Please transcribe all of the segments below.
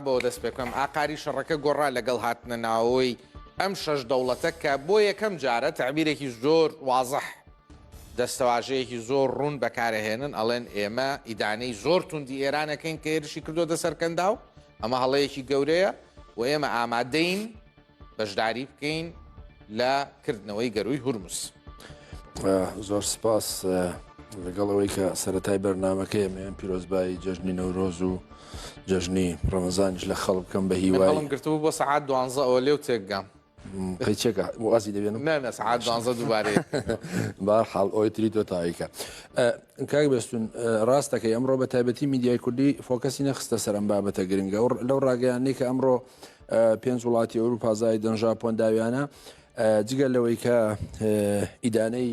با بەوە دەست پێ بکەم، ئاقاری شەڕەکە گۆڕا لەگەڵ هاتنە ناوەوەی ئەم شەش دەوڵەتە کە بۆ یەکەم جارە تەعبیرێکی زۆر وازح، دەستەواژەیەکی زۆر ڕوون بەکارەهێنن، ئەڵێن ئێمە ئیدانەی زۆر توندی ئێران ئەکەین کە هێرشی کردۆتە سەر کەنداو، ئەمە هەڵەیەکی گەورەیە و ئێمە ئامادەین بەشداری بکەین لە کردنەوەی گەرووی هورمز. زۆر سپاس لەگەڵ ئەوەی کە سەتای بەرنمەکەی ئەمەیان پیرۆزبایی جەژنی نەورۆز و جەژنی ڕەمەزانیش لە خەڵک بکەم بە هیوای هەڵم گرتبوو بۆ سەعات دوانزە ئەوە لێو تێکگام. قەیچێکە وازی دەبێنم نا نا سەعات دوانزە دووبارەیە بار حاڵ ئەوی تری تۆ تاویکە کاک بێستون ڕاستەکەی ئەمڕۆ بە تایبەتی میدیای کوردی focus ی نەخستە سەر ئەم بابەتە گرنگە و لەو ڕاگەیاندنەی کە ئەمڕۆ پێنج وڵاتی ئەوروپا زایدن ژاپۆن داویانە جگە لەوەی کە ئیدانەی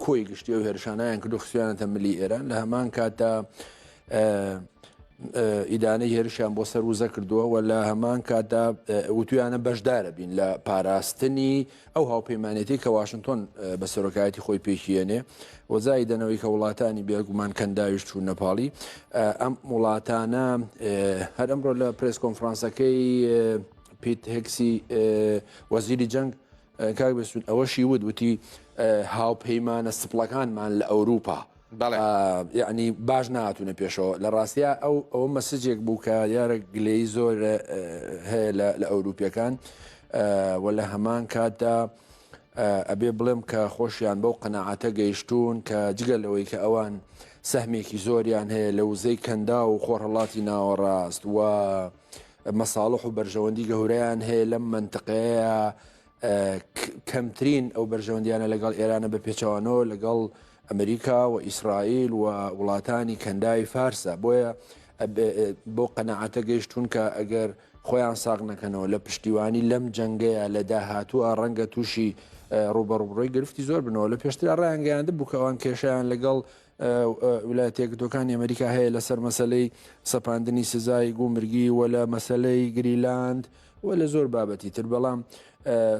کۆی گشتی و هێرشانیان کردو خستویانەتە ملی ئێران لە هەمان کاتدا ئیدانەی هێرشیان بۆ سەر وزە کردووە و لە هەمان کاتدا وتویانە بەشدارە بین لە پاراستنی ئەو هاوپەیمانێتی کە واشنتۆن بە سەرۆکایەتی خۆی پێکیێنێ وەزای دەنەوەی کە وڵاتانی بێگومان کەنداویش چوونە پاڵی ئەم وڵاتانە هەر ئەمڕۆ لە پرێس کۆنفرانسەکەی پیت هێگسی وەزیری جەنگ کاک بێستون ئەوەشی وت وتی هاوپەیمانە سپڵەکانمان لە ئەوروپا یعنی باش نهاتونە پێشەوە لە ڕاستیا ئەو ئەوە message ێک بوو کە دیارە گلەی زۆر هەیە لە ئەوروپیەکان و لە هەمان کاتدا ئەبێ بڵێم کە خۆشیان بەو قەناعەتە گەیشتوون کە جگە لەوەی کە ئەوان سەهمێکی زۆریان هەیە لە وزەی کەندا و خۆرهەڵاتی ناوەڕاست و مەساڵح و بەرژەوەندی گەورەیان هەیە لەم مەنتقەیە کەمترین ئەو بەرژەوەندیانە لەگەڵ ئێرانە بە پێچەوانەوە لەگەڵ ئەمریکا و ئیسرائیل و وڵاتانی کەنداوی فارسە بۆیە بۆ قەنەعەتە گەیشتون کە ئەگەر خۆیان ساغ نەکەنەوە لە پشتیوانی لەم جەنگەیە لە داهاتووە ڕەنگە تووشی ڕوبەڕوبڕۆی گرفتی زۆر بنەوە لە پێشتر ڕایانگەیاند بوو کە ئەوان کێشیان لەگەڵ ویلایەتە یەکگرتووەکانی ئەمریکا هەیە لەسەر مەسەلەی سەپاندنی سزای گومرگی و لە مەسەلەی گریلاند و لە زۆر بابەتی تر بەڵام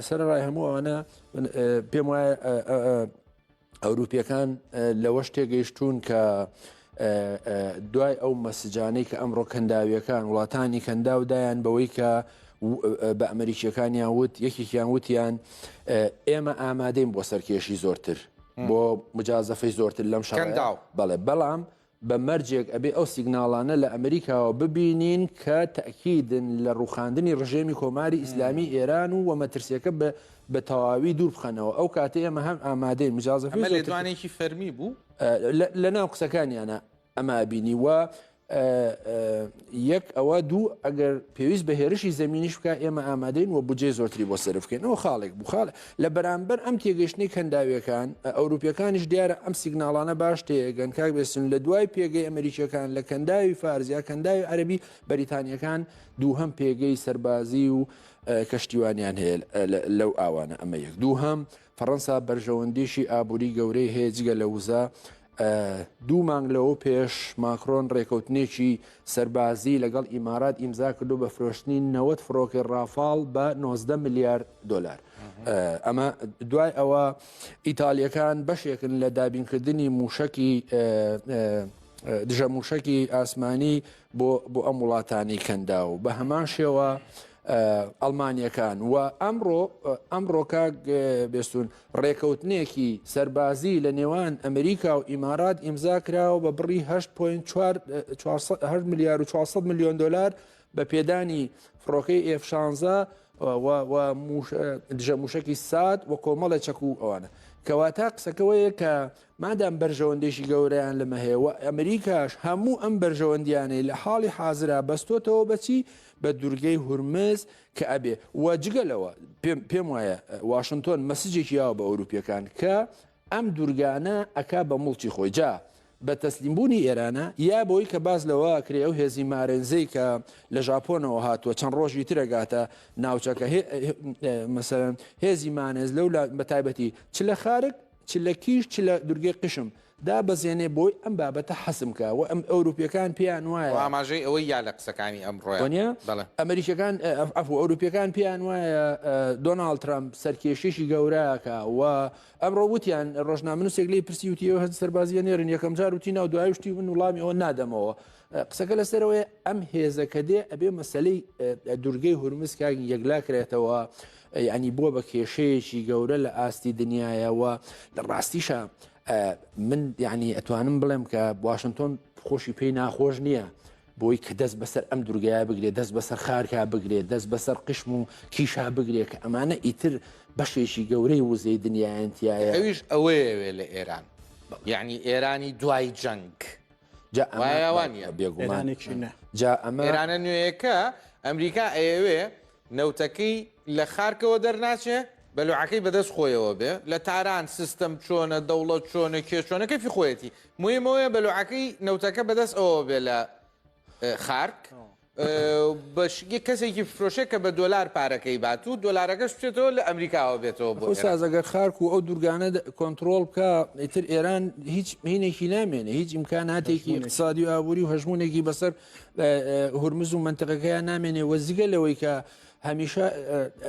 سەرەڕای هەموو ئەوانە پێم وایە ئەوروپیەکان لەوەش تێگەیشتوون کە دوای ئەو مەسجانەی کە ئەمڕۆ کەنداویەکان وڵاتانی کەنداو دایان بەوەی کە بە ئەمریکیەکانیان وت یەکێکیان وتیان ئێمە ئامادەین بۆ سەرکێشی زۆرتر بۆ مجازەفەی زۆرتر لەم شەڕەدا بەڵێ بەڵام بە مەرجێک ئەبێ ئەو سیگناڵانە لە ئەمریکاوە ببینین کە تەئکیدن لە ڕووخاندنی ڕژێمی کۆماری ئیسلامی ئێران و مەترسیەکە بە بە تەواوی دوور بخەنەوە ئەو کاتەی ئێمە هەم ئامادەین مجازەفەی ئەمە زۆرتر لێدوانێکی فەرمی بوو؟ لە ناو قسەکانیانە ئەمە ئەبینی و یەک ئەوە دوو ئەگەر پێویست بە هێرشی زەمینیش بکە ئێمە ئامادەین و بودجەی زۆرتری بۆ سەرف بکەین ئەوە خاڵێک بوو خاڵ لە بەرامبەر ئەم تێگەیشتنی کەنداویەکان ئەوروپیەکانیش دیارە ئەم سیگناڵانە باش تێگەن کاک بێسن لە دوای پێگەی ئەمریکیەکان لە کەنداوی فارس یا کەنداوی عەربی بەریتانیەکان دووهەم پێگەی سەربازی و کەشتیوانیان هەیە لەو ئاوانە ئەمە یەک دووهەم فەڕەنسا بەرژەوەندیشی ئابووری گەورەی هەیە جگە لە وزە دوو مانگ لەوە پێش ماکرۆن ڕێکەوتنێکی سەربازی لەگەڵ ئیمارات ئیمزا کردو بە فرۆشتنی 90 فڕۆکەی ڕافاڵ بە 19 ملیار دلار ئەمە دوای ئەوە ئیتالیەکان بەشێکن لە دابینکردنی موشکی دژە موشکی ئاسمانی بۆ بۆ ئەم وڵاتانی کەندا و بە هەمان شێوە ئەڵمانیەکان و ئەمڕۆ ئەمڕۆ کاک بێستون ڕێکەوتنێکی سەربازی لە نێوان ئەمریکا و ئیمارات ئیمزا کراوە بە بڕی 8.4 ملیار و 400 میلیۆن دلار بە پێدانی فڕۆکەی F16 و دژە موشکی ساد و کۆمەڵە چەک و ئەوانە کەواتە قسەکەوەیە کە مادام بەرژەوەندێکی گەورەیان لەمە هەیە و ئەمریکاش هەموو ئەم بەرژەوەندیانەی لە حاڵی حازرا بەستۆتەوە بەچی بە دورگەی هورمز کە ئەبێ و جگە لەوە پێم پێم وایە واشنتۆن message ێکی یاوە بە ئەوروپیەکان کە ئەم دورگانە ئەکا بە موڵکی خۆی جا بە تەسلیم بوونی ئێرانە یا بۆی کە باس لەوە ئەکرێ ئەو هێزی مارێنزەی کە لە ژاپۆنەوە هاتووە چەند ڕۆژی تر ئەگاتە ناوچەکە مەسەلەن هێزی مانێز لەو بە تایبەتی چ لە خارک. چ لە کیش چ لە دورگەی قشم دابەزێنێ بۆی ئەم بابەتە حەسم کا و ئەم ئەوروپیەکان پێیان وایە. و ئاماژەی ئەوەی یا لە قسەکانی ئەمڕۆیان. وەنیە؟ بەڵێ. ئەمریکیەکان عەفو ئەوروپیەکان پێیان وایە دۆناڵد ترەمپ سەرکێشیەکی گەورە ئەکا و ئەمڕۆ وتیان ڕۆژنامەنووسێک لێی پرسی وتی ئێوە هێزی سەربازیە نێرن یەکەم جار وتی نا و دوایی وتی من وڵامی ئەوە نادەمەوە قسەکە لەسەرەوەیە ئەم هێزە کە دێ ئەبێ مەسەلەی دورگەی هورمز کاک یەکلا کرێتەوە یعنی بووە بە کێشەیەکی گەورە لە ئاستی دنیایەوە لە ڕاستیشە من یعنی ئەتوانم بڵێم کە واشنگتۆن خۆشی پێی ناخۆش نییە بۆی کە دەست بەسەر ئەم دورگەیە بگرێت دەست بەسەر خارکا بگرێت دەست بەسەر قشم و کیشا بگرێت کە ئەمانە ئیتر بەشێکی گەورەی وزەی دنیایان تایە ئەویش ئەوەیەوێ لە ئێران یعنی ئێرانی دوای جەنگ جا ئەمە وایە وا نییە؟ بێگومان ئێرانێکی نا. جا ئەمە ئێرانە نوێیەکە ئەمریکا ئەیەوێ نەوتەکەی لە خارکەوە دەرناچێ بەلوعەکەی بەدەست خۆیەوە بێ لە تاران سیستەم چۆنە دەوڵەت چۆنە کێ چۆنە کەفی خۆیەتی مهم ئەوەیە بەلوعەکەی نەوتەکە بەدەست ئەوە بێ لە خارک بە کەسێکی بفرۆشێ کە بە دۆلار پارەکەی بات و دۆلارەکەش بچێتەوە لە ئەمریکاوە بێتەوە بۆ ئێران. ئوستاز ئەگەر خارک و ئەو دوورگانە کۆنتڕۆڵ بکا ئیتر ئێران هیچ هینێکی نامێنێ هیچ ئیمکاناتێکی ئیقتسادی و ئابووری و هەژموونێکی بەسەر هورمز و مەنتقەکەیان نامێنێ و جگە لەوەی کە هەمیشە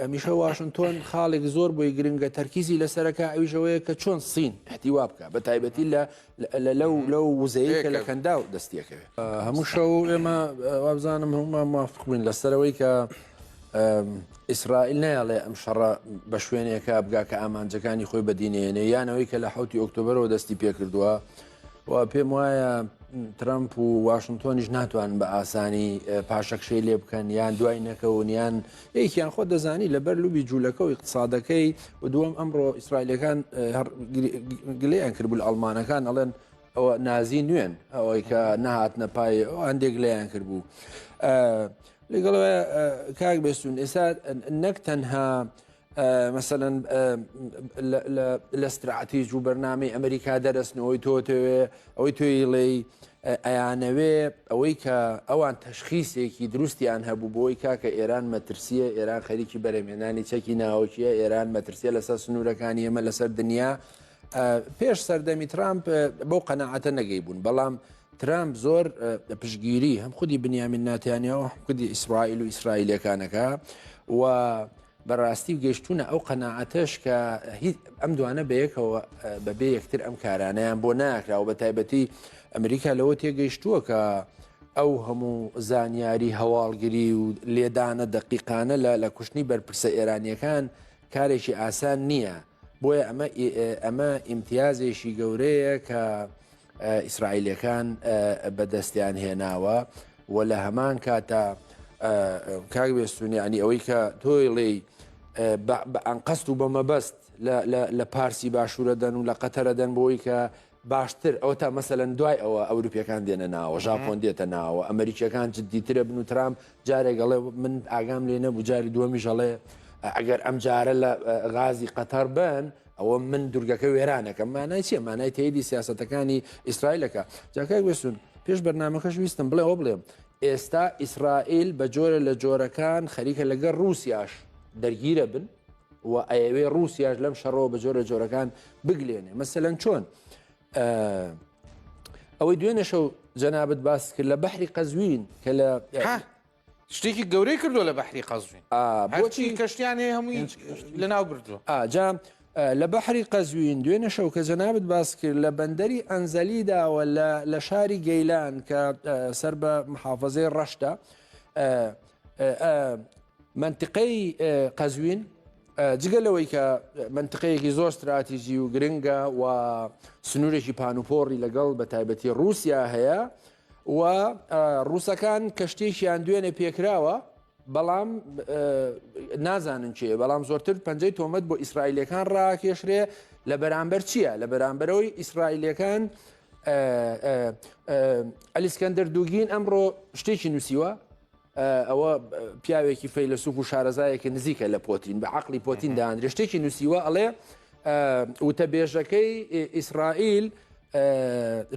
هەمیشە واشنتۆن خاڵێک زۆر بۆی گرنگە تەرکیزی لەسەرەکە ئەویش ئەوەیە کە چۆن سین احتیوا بکە بە تایبەتی لە لەو لەو وزەیە کە لە کەنداو دەستیەکەوێت هەموو شەو ئێمە وابزانم هەمومان موافق بووین لەسەرەوەی کە ئیسرائیل نایەڵێ ئەم شەڕە بە شوێنێکە بگا کە ئامانجەکانی خۆی بەدینێنێ یانەوەی کە لە حوتی ئۆکتۆبەرەوە دەستی پێکردووە و پێم وایە ترەمپ و واشنتۆنیش ناتوانن بە ئاسانی پاشەکشەی لێ بکەن یان دوای نەکەون یان یەکیان خۆ دەزانی لەبەر لوبی جوولەکە و اقتصادەکەی و دووەم ئەمڕۆ ئیسرائیلەکان گلەیان کردبوو لە ئەڵمانەکان ئەڵێن ئەوە نازی نوێن ئەوەی کە نەهاتنە پای هەندێک لەیان کردبوو لەگەڵ کاک بێستون ئێستا نەک تەنها مەسەلەن لە ستراتیژ و بەرنامەی ئەمریکا دەرەسن ئەوەی تۆ تەوێ ئەوەی تۆی ڵێی ئەیانەوێ ئەوەی کە ئەوان تەشخیسێکی دروستیان هەبوو بۆی کاکە ئێران مەترسیە ئێران خەریکی بەرەمێنانی چەکی ناوکیە ئێران مەترسیە لەسەر سنوورەکانی ئێمە لەسەر دنیا پێش سەردەمی ترامپ بەو قەنەعەتە نەگەی بوون بەڵام ترامپ زۆر پشگیری هەم خودی بنیامین ناتیانیەوە خودی ئیسرائیل و ئیسرائیلەکانەکە و بەڕاستی گەیشتوونە ئەو قەناعەتەش کە هیچ ئەم دوانە بەیەکەوە بەبێ یەکتر ئەم کارانەیان بۆ ناکرا و بە تایبەتی ئەمریکا لەوە تێگەیشتووە کە ئەو هەموو زانیاری هەواڵگری و لێدانە دەقیقانە لە لە کوشتنی بەرپرسە ئێرانیەکان کارێکی ئاسان نییە بۆیە ئەمە ئەمە ئیمتیازێکی گەورەیە کە ئیسرائیلەکان بەدەستیان هێناوە و لە هەمان کاتا کاک بێستون یعنی ئەوەی کە تۆی ڵێی بە ئەنقەست و بە مەبەست لە پارسی باشوورە دەن و لە قەتەرە دەن بۆی کە باشتر ئەوە تا مەسەلەن دوای ئەوە ئەوروپیەکان دێنە ناوە ژاپۆن دێتە ناوە ئەمریکیەکان جددیترە بن و ترامپ جارێک ئەڵێ من ئاگام لێ نەبوو جاری دووەمیش ئەڵێ ئەگەر ئەم جارە لە غازی قەتەر بن ئەوە من دورگەکە وێرانەکەم مانای چیە مانای تەیدی سیاسەتەکانی ئیسرائیلەکە جاکای وێسون پێش بەرنمەکەش ویستم بڵێ ئەوە بڵێم ئێستا ئیسرائیل بە جۆرە لە جۆرەکان خەریکە لەگەڵ رووسیاش دەرگیرە بن و ئەیەوێ رووسیاش لەم شەڕەوە بە جۆرە جۆرەکان بگلێنێ مەسەلەن چۆن ئەوەی دوێنێ شەو جەنابت باس کرد لە بەحری قەزوین کە لە شتێکی گەورەی کردو لە بەحری قەزوین بۆچی کەشتیان هەیە هەمووی لەناو بردووە جا لە بەحری قەزوین دوێنێ شەو کە جەنابت باس کرد لە بەندەری ئەنزەلیداوە لە شاری گەیلان کە سەر بە محافظەی ڕەشتە مەنتقەی قەزوین جگە لەوەی کە مەنتقەیەکی زۆر ستراتیژی و گرنگە و سنوورێکی پانوپۆڕی لەگەڵ بە تایبەتی رووسیا هەیە و ڕووسەکان کەشتێکیان دوێنێ پێکراوە بەڵام نازانن چێ بەڵام زۆرتر پەنجەی تۆمەت بۆ ئیسرائیلەکان ڕاکێشرێ لە بەرامبەر چییە لە بەرامبەرەوەی ئیسرائیلەکان ئەلیسکەندەر دوگین ئەمڕۆ شتێکی نووسیوە ئەوە پیاوێکی فەیلەسوف و شارەزایەکی نزیکە لە پۆتین بە عقلی پۆتین دانرێ شتێکی نووسیوە ئەڵێ وتەبێژەکەی ئیسرائیل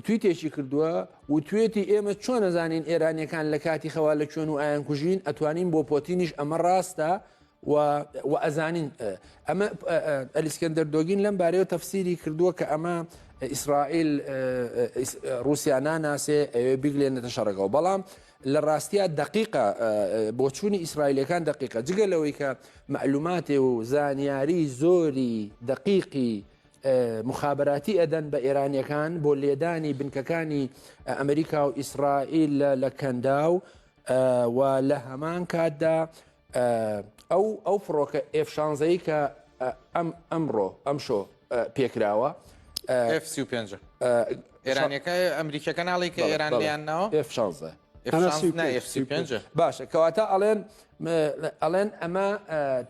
تویتێکی کردووە و توێتی ئێمە چۆن نەزانین ئێرانیەکان لە کاتی خەوا لە کوێن و ئایان کوژین ئەتوانین بۆ پۆتینیش ئەمە ڕاستە. و و ئەزانین ئەمە ئەلیسکەندەر دۆگین لەم بارەیەوە تەفسیری کردووە کە ئەمە ئیسرائیل ڕوسیا ناناسێ ئەوێ بیگلێنێتە شەڕەکەوە بەڵام لە ڕاستیا دقیقە بۆچوونی ئیسرائیلەکان دقیقە جگە لەوەی کە معلوماتێ و زانیاری زۆری دقیقی مخابراتی ئەدەن بە ئێرانیەکان بۆ لێدانی بنکەکانی ئەمریکا و ئیسرائیل لە کەنداو و لە هەمان کاتدا ئەو ئەو فڕۆکە ئێف شانزەی کە ئەم ئەمڕۆ ئەمشۆ پێکراوە ئێف 35 ئێرانەکە ئەمریکەکە ناڵی کە ئێران لیان ناوە ئێف شانزە باشە کەواتە ئەڵێن ئەڵێن ئەمە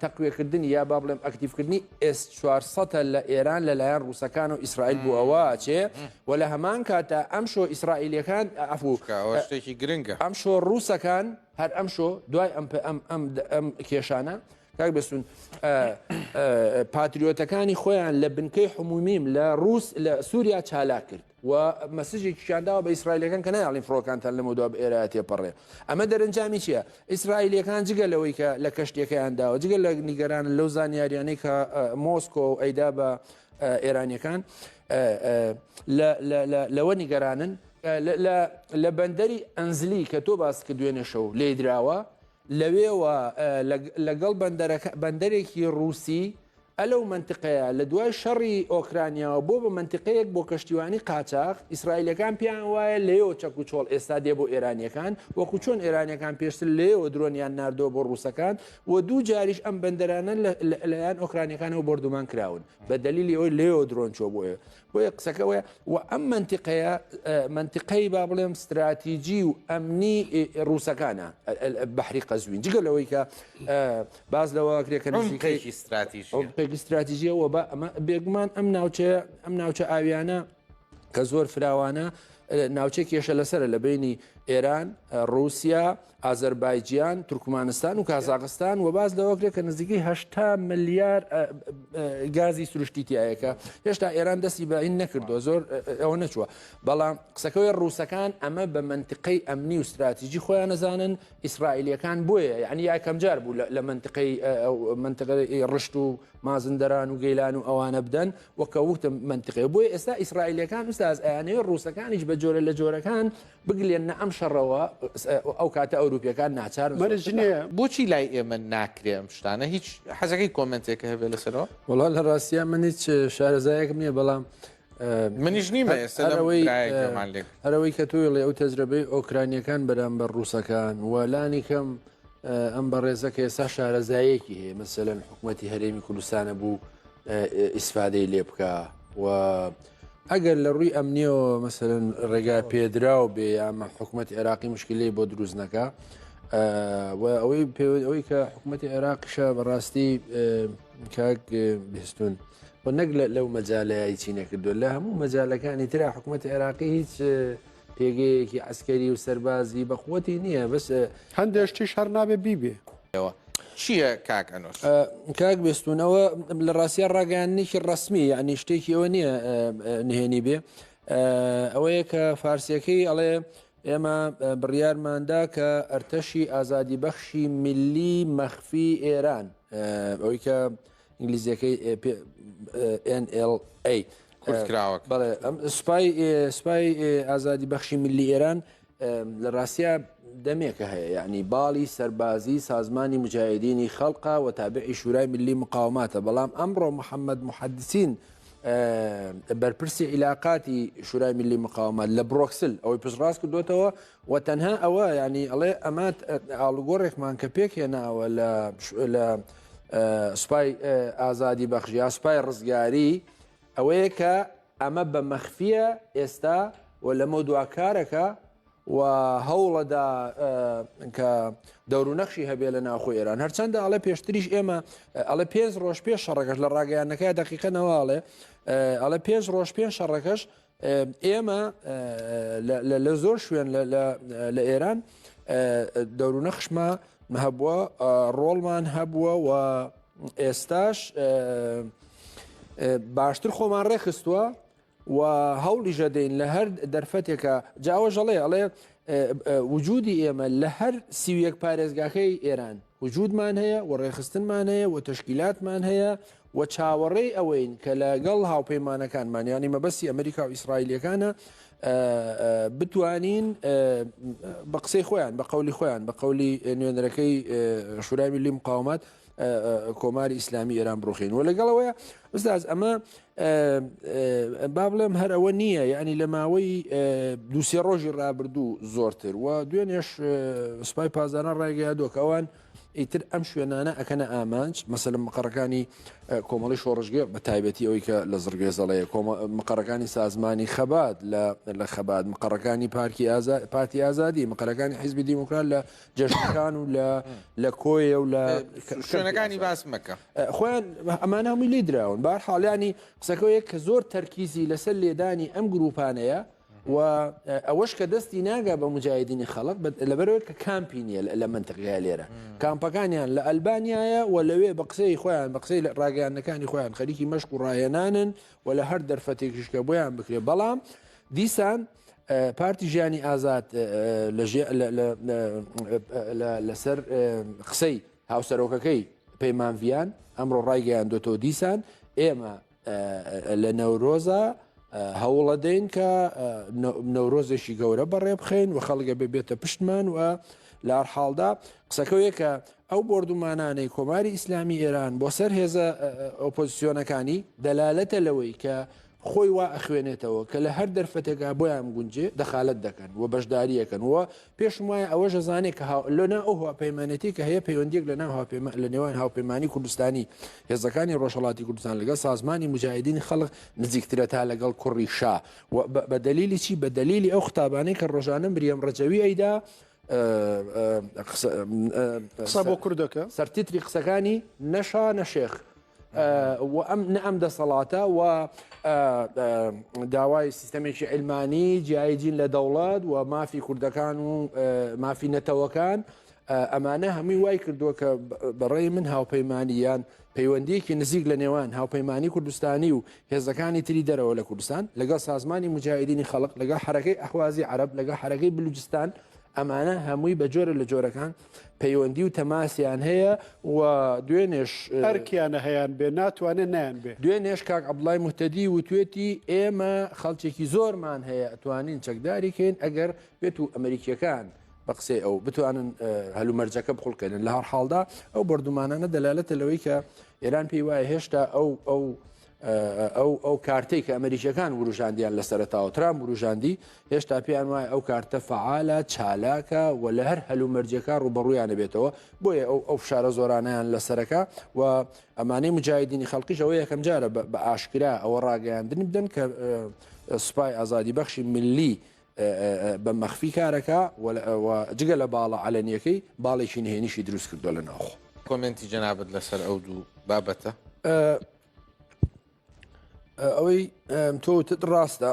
تەقوێکردنی یا با بڵێم ئەکتیفکردنی ئێس 400 لە ئێران لەلایەن ڕووسەکان و ئیسرائیل بوو ئەوە چێ و لە هەمان کاتە ئەم شۆ ئیسرائیلەکان ئەفو شتێکی گرنگە ئەم شۆ ڕووسەکان هەر ئەمشۆ دوای ئەم ئەم ئەم ئەم کێشانە کاک بێستون پاتریۆتەکانی خۆیان لە بنکەی حمومیم لە ڕوس لە سووریا چالاک کرد و مەسجێکیان داوە بە ئیسرائیلەکان کە نایڵین فڕۆکانتان لەمە دوا بە ئێرە تێپەڕێ ئەمە دەرەنجامی چییە ئیسرائیلەکان جگە لەوەی کە لە کەشتەکەیان داوە جگە لە نیگەران لەو زانیاریانەی کە مۆسکۆ ئەیدا بە ئێرانیەکان لەوە نیگەرانن لە بەندەری ئەنزلی کە تۆ باست کرد دوێنێ شەو لێیدراوە لەوێوە لەگەڵ بەندەرێکی ڕووسی ئەلەو منتیقەیە لە دوای شەڕی ئۆکرانیاوە بۆ بە منتیقەیەک بۆ کەشتیوانی قاچاخ ئیسرائیلەکان پێیان وایە لەوێوە چەک و چۆڵ ئێستا دێ بۆ ئێرانیەکان وەکو چۆن ئێرانیەکان پێشتر لەوێوە درۆنیان ناردووە بۆ ڕووسەکان و دوو جاریش ئەم بەندەرانە لەلایەن ئۆکرانیەکانەوە بۆردومان کراون بە دەلیلی ئەوەی لەوێوە درۆن چووە بۆ ئێ بۆیە قسەکە ئەوەیە و ئەم مەنتیقەیە مەنتیقەی با بڵێم ستراتیجی و ئەمنی ڕووسەکانە بەحری قەزوین جگە لەوەی کە باز لەوە کرێ کە نزیکەیەکی ستراتیژی عومقێکی ستراتیژیە و بە ئەمە بێگومان ئەم ناوچەیە ئەم ناوچە ئاویانە کە زۆر فراوانە ناوچەی کێشە لەسرە لە بینی ئێران ڕووسیا ئازەربایجان، تورکمانستان و کازاخستان و باس لەوە کرێت کە نزیکەی 80 ملیار گازی سروشتی تایە کە هێشتا ئێران دەستی بە این نەکردووە زۆر ئەوە نەچووە بەڵام قسەکەوەی ڕووسەکان ئەمە بە منتیقەی ئەمنی و ستراتیژی خۆیان نەزانن ئیسرائیلەکان بۆیە یعنی یەکەم جار بوو لە منتیقەی منتیقەی ڕشت و مازندەران و گەیلان و ئەوانە بدەن وەکە وتم منتیقەیە بۆیە ئێستا ئیسرائیلەکان ئوستاز ئەیانەوێت ڕووسەکانیش بە جۆرە لە جۆرەکان بگلێننە ئەم شەڕەوە ئەو کاتە ئەوروپیەکان ناچارن مەرج نییە. بۆچی لای ئێمە ناکرێ ئەم شتانە؟ هیچ حەزەکەی کۆمێنتێکە هەبێ لەسەرەوە؟ وەڵا لە ڕاستیا من هیچ شارەزایەکم نییە بەڵام منیش نیمە ئێستا لەم برایە گوێمان لێ گرت. هەرەوەی کە تۆی ڵێ ئەو تەجرەبەی ئۆکرانیەکان بەرامبەر ڕووسەکان و لانی کەم ئەم بەڕێزە کە ئێستا شارەزایەکی هەیە مەسەلەن حکوومەتی هەرێمی کوردستانە بوو ئیسفادەی لێ بکە و ئەگەر لە ڕووی ئەمنیەوە مەسەلەن ڕێگا پێدراو بێ یامە حکوومەت عێراقی مشکلەی بۆ دروست نەکا و ئەوەی ئەوەی کە حکوومەتی عێراقیشە بەڕاستی کاک بێستون و نەک لەو مەجالەیە هیچی نەکردو لە هەموو مەجالەکانی ترا حکوومەت عێراقی هیچ پێگەیەکی عسکەری و سەربازی بەقوەتی نییە بەس هەندێک شتیش هەر نابێ بیبێ. چییە کاک ئەنۆش؟ کاک بێستون ئەوە لە ڕاستیا ڕاگەیاندنێکی ڕەسمی یعنی شتێکی ئەوە نییە نهێنی بێ ئەوەیە کە فارسیەکەی ئەڵێ ئێمە بڕیارماندا کە ئەرتەشی ئازادی بەخشی میللی مەخفی ئێران ئەوەی کە ئینگلیزیەکەی NLA کورتکراوە بەڵێ سوپای سوپای ئازادی بەخشی میللی ئێران لە ڕاستیا دەمێکە هەیە یعنی باڵی سەربازی سازمانی مجاهدینی خەڵقە و تابعی شورای ملی مقاوماتە بەڵام ئەمڕۆ محەممەد محەدسین بەرپرسی عیلاقاتی شورای ملی مقاومات لە برۆکسل ئەوەی پشتڕاست کردوێتەوە و تەنها ئەوە ینی ئەڵێ ئەمە ئاڵوگۆڕێکمان کە پێکهێناوە لە سوپای ئازادی بەخش یا سوپای ڕزگاری ئەوەیە کە ئەمە بە مەخفیە ئێستا و لەمە دوا کارەکە و هەوڵەدا کە دەور و نەخشی هەبێ لە ناوخۆی ئێران هەرچەندە ئەڵێ پێشتریش ئێمە ئەڵێ پێنج ڕۆژ پێش شەڕەکەش لە ڕاگەیانەکە دقیقە نەواڵێ ئەڵێ پێنج ڕۆژ پێش شەڕەکەش ئێمە لە زۆر شوێن لە ئێران دەور و نەخشمە هەبووە ڕۆڵمان هەبووە و ئێستاش باشتر خۆمان ڕێکخستووە و هەوڵیش دەدەین لە هەر دەرفەتێکە جا ئەوەش ئەڵێ ئەڵێ وجودی ئێمە لە هەر 31 پارێزگاکەی ئێران. وجودمان هەیە و ڕێکخستنمان هەیە و تەشکیلاتمان هەیە و چاوەڕێی ئەوەین کە لەگەڵ هاوپەیمانەکانمان یانی مەبەستی ئەمریکا و ئیسرائیلیەکانە بتوانین بە قسەی خۆیان بە قەولی خۆیان بە قەولی نوێنەرەکەی شورای ملی مقاومات کۆماری ئیسلامی ئێران بڕوخین و لەگەڵەوەیە ئوستاز ئەمە با بڵێم هەر ئەوە نییە یعنی لە ماوەی دوسێ ڕۆژی ڕابردوو زۆرتر و دوێنێش سوپای پاسداران ڕایگەیاندووە کە ئەوان ئیتر ئەم شوێنانە ئەکەنە ئامانج مەسەلەن مقەڕەکانی کۆمەڵی شۆڕشگێڕ بە تایبەتی ئەوەی کە لە زڕگوێزەڵەیە مقەڕەکانی سازمانی خەبات لە خەبات مقەڕەکانی پارکی ئازا پارتی ئازادی مقەرەکانی حیزبی دیموکرات لە جەژنەکان و لە لە کۆیە و لە شوێنەکانی باس مەکە خۆیان ئەمانە هەمووی لێ دراون بار حاڵیانی قسەکەوەیە کە زۆر تەرکیزی لەسەر لێدانی ئەم گروپانەیە و ئەوەش کە دەستی ناگا بە موجاهیدینی خەڵق لەبەرەوەی کە کامپی نییە لە مەنتقەیە لێرە کامپەکانیان لە ئەلبانیایە و لەوێ بە قسەی خۆیان بە قسەی ڕاگەیاندنەکانی خۆیان خەریکی مەشق و ڕاهێنانن و لە هەر دەرفەتێکیش کە بۆیان بکرێ بەڵام دیسان پارتی ژیانی ئازاد لەسەر قسەی هاوسەرۆکەکەی پەیمان ڤیان ئەمڕۆ ڕایگەیاندۆتەوە دیسان ئێمە لە نەورۆزا هەوڵەدەین کە نەورۆزێکی گەورە بەڕێ بخەین و خەڵگە بێ بێتە پشتمان و لار حاڵدا قسەکەوەیە کە ئەو بۆردومانانەی کۆماری ئیسلامی ئێران بۆ سەر هێزە ئۆپۆزیسیۆنەکانی دەلالەتە لەوەی کە خۆی وا ئەخوێنێتەوە کە لە هەر دەرفەتێکا بۆیان گونجێ دەخالەت دەکەن و بەشداریەکەن و پێشم وایە ئەوەش ئەزانێ کە هاو لە ناو ئەو هاوپەیمانێتی کە هەیە پەیوەندیەک لە ناو هاوپەیما لە نێوان هاوپەیمانی کوردستانی هێزەکانی ڕۆژهەڵاتی کوردستان لەگەڵ سازمانی موجاهیدینی خەڵق نزیکترە تا لەگەڵ کوڕی شا و بە دەلیلی چی بە دەلیلی ئەو ختابانەی کە ڕۆژانە مریەم ڕەجەوی ئەیدا قسە بۆ کوردەکە سەرتیتری قسەکانی نەشا نەشێخ و ئەم نە ئەم دەسەڵاتە و داوای سیستەمێکی عیلمانی جیایی دین لە دەوڵەت و مافی کوردەکان و مافی نەتەوەکان ئەمانە هەمووی وای کردووە کە بەڕێی من هاوپەیمانی یان پەیوەندیەکی نزیک لە نێوان هاوپەیمانی کوردستانی و هێزەکانی تری دەرەوە لە کوردستان لەگەڵ سازمانی مجاهدینی خەڵق لەگەڵ حرەکەی ئەحوازی عەرەب لەگەڵ حرەکەی بلوجستان ئەمانە هەمووی بە جۆرە لە جۆرەکان پەیوەندی و تەماسیان هەیە و دوێنێش ئەرکیانە هەیان بێ ناتوانێ نەیان بێ. دوێنێش کاک عەبدوڵای موهتەدی وتوێتی ئێمە خەڵکێکی زۆرمان هەیە ئەتوانین چەکداری کەین ئەگەر بێت و ئەمریکیەکان بە قسەی ئەو بتوانن هەلومەرجەکە بخوڵقێنن لە هەر حاڵدا ئەو بۆردومانانە دەلالەتە لەوەی کە ئێران پێی وایە هێشتا ئەو ئەو ئەو ئەو کارتەی کە ئەمریکیەکان وروژاندیان لە سەرەتاوە ترامپ وروژاندی هێشتا پێیان وایە ئەو کارتە فەعالە چالاکە و لە هەر هەلومەرجێکا ڕووبەڕوویانە بێتەوە بۆیە ئەو ئەو فشارە زۆرانیان لەسەرەکە و ئەمانەی مجاهیدینی خەڵقیش ئەوە یەکەم جارە بە ئاشکرا ئەوە ڕاگەیاندن بدەن کە سوپای ئازادی بەخشی ملی بە مەخفی کارەکە و جگە لە باڵە عەلەنیەکەی باڵێکی نهێنیشی دروست کردووە لە ناوخۆ. کۆمێنتی جەنابت لەسەر ئەو دوو بابەتە؟ ئەوەی تۆ وتت ڕاستە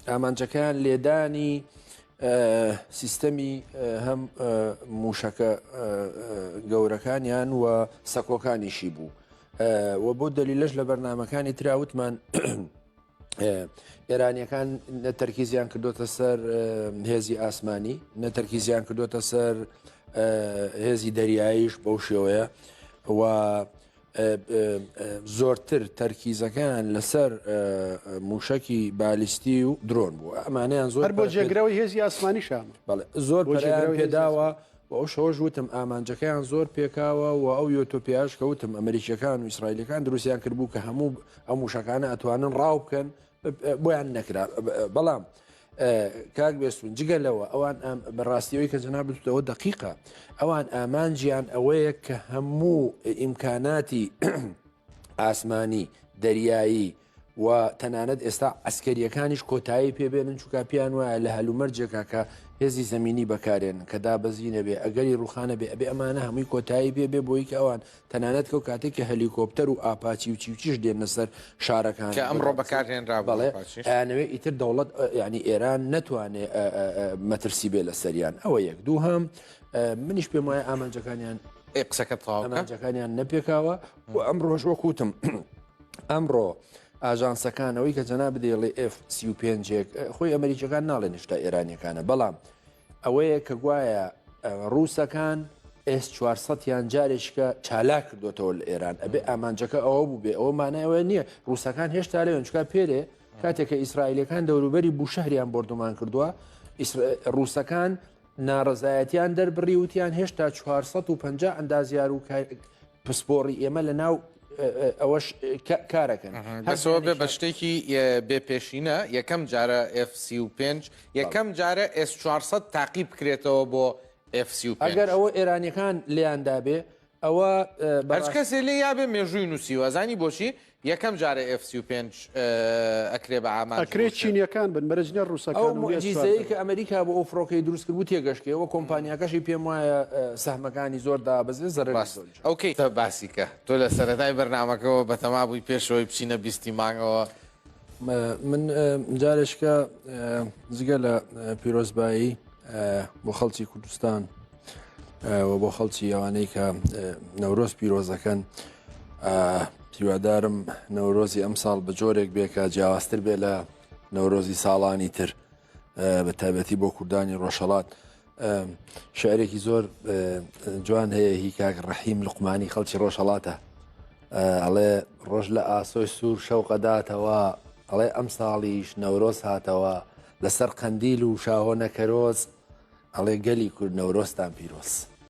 ئامانجەکەیان لێدانی سیستەمی هەم موشەکە گەورەکانیان و سەکۆکانیشی بوو و بۆ دەلیلەش لە بەرنمەکانی تراوتمان ئێرانیەکان نە تەرکیزیان کردوتە سەر هێزی ئاسمانی نە تەرکیزیان کردوتە سەر هێزی دەریاییش بەو شێوەیە و زۆرتر تەرکیزەکان لەسەر موشکی بالیستی و درۆن بوو ئەمانیان زۆر بۆ جێگرەوەی هێزی ئاسمانی شام زۆر پێداوە و ئەو شەوەش وتم ئامانجەکەیان زۆر پێکاوە و ئەو یۆتۆپیاش کە وتم ئەمریکیەکان و ئیسرائیلەکان دروستیان کردبوو کە هەموو ئەو موشەکانە ئەتوانن ڕاو بکەن بۆیان نەکرا بەڵام کاک بێستون جگە لەوە ئەوان بەڕاستیەوەی کە جەنابتەوە دقیقە ئەوان ئامانجیان ئەوەیە کە هەموو ئیمکاناتی ئاسمانی دەریایی و تەنانەت ئێستا عەسکەرییەکانیش کۆتایی پێ بێنن چونکە پێیان وایە لە هەلومەرجێکا کە هێزی زەمینی بەکارێن کە دابەزینە بێ ئەگەری ڕوخانە بێ ئەبێ ئەمانە هەمووی کۆتایی پێ بێ بۆی کە ئەوان تەنانەت کەو کاتێک کە هەلیکۆپتەر و ئاپاچی و چی و چیش دێنە سەر شارەکان کە ئەمڕۆ بەکارهێنرا بەڵێ ئەیانەوێ ئیتر دەوڵەت یعنی ئێران نەتوانێ مەترسی بێ لەسەریان ئەوە یەک دووهەم منیش پێم وایە ئامانجەکانیان قسەکە تەواو ئامانجەکانیان نەپێکاوە و ئەمڕۆش وەکوتم ئەمڕۆ ئاژانسەکان ئەوەی کە جەنابت دەیڵێ ئێف 35 ێک خۆی ئەمریکیەکان ناڵێن هێشتا ئێرانیەکانە بەڵام ئەوەیە کە گوایە ڕووسەکان ئێس 400 یان جارێکیکە چالاک کردوێتەوە لە ئێران ئەبێ ئامانجەکە ئەوە بوو بێ ئەوە مانای ئەوە نییە ڕووسەکان هێشتا لەوێن چکا پێرێ کاتێک کە ئیسرائیلەکان دەوروبەری بوشەهریان بۆردومان کردووە ڕووسەکان ناڕەزایەتیان دەربڕی وتیان هێشتا 450 ئەندازیار و پسپۆڕی ئێمە لە ناو ئەوەش کارەکەن. بەسەوە بێ بە شتێکی بێ پێشینە یەکەم جارە F35 یەکەم جارە S400 تاقی بکرێتەوە بۆ F35. ئەگەر ئەوە ئێرانیەکان لێیان دابێ ئەوە هەرچ کەسێ لێ یابێ مێژووی نووسیوە ئەزانی بۆچی یەکەم جارە F35 ئەکرێ بە ئامانج ئەکرێ چینیەکان بن مەرج نیە ڕووسەکان ئەو موعجیزەیەی کە ئەمریکا بۆ ئەو فڕۆکەی دروست کرد بوو تێگەشتێ و کۆمپانیاکەشی پێم وایە سەهمەکانی زۆر دابەزێ زەرەری زۆریش هەبوو. ئۆکەی باسی کە تۆ لە سەرەتای بەرنامەکەوە بەتەما بووی پێشەوەی بچینە بیستی مانگەوە. من جارێکە جگە لە پیرۆزبایی بۆ خەڵکی کوردستان و بۆ خەڵکی ئەوانەی کە نەورۆز پیرۆزەکەن هیوادارم نەورۆزی ئەمساڵ بە جۆرێک بێ کە جیاوازتر بێ لە نەورۆزی ساڵانی تر بە تایبەتی بۆ کوردانی ڕۆژهەڵات شعرێکی زۆر جوان هەیە هی کاک ڕەحیم لوقمانی خەڵکی ڕۆژهەڵاتە ئەڵێ ڕۆژ لە ئاسۆی سوور شەوقەداتەوە ئەڵێ ئەم ساڵیش نەورۆز هاتەوە لەسەر قەندیل و شاهۆ نەکەرۆز ئەڵێ گەلی کورد نەورۆزتان پیرۆز.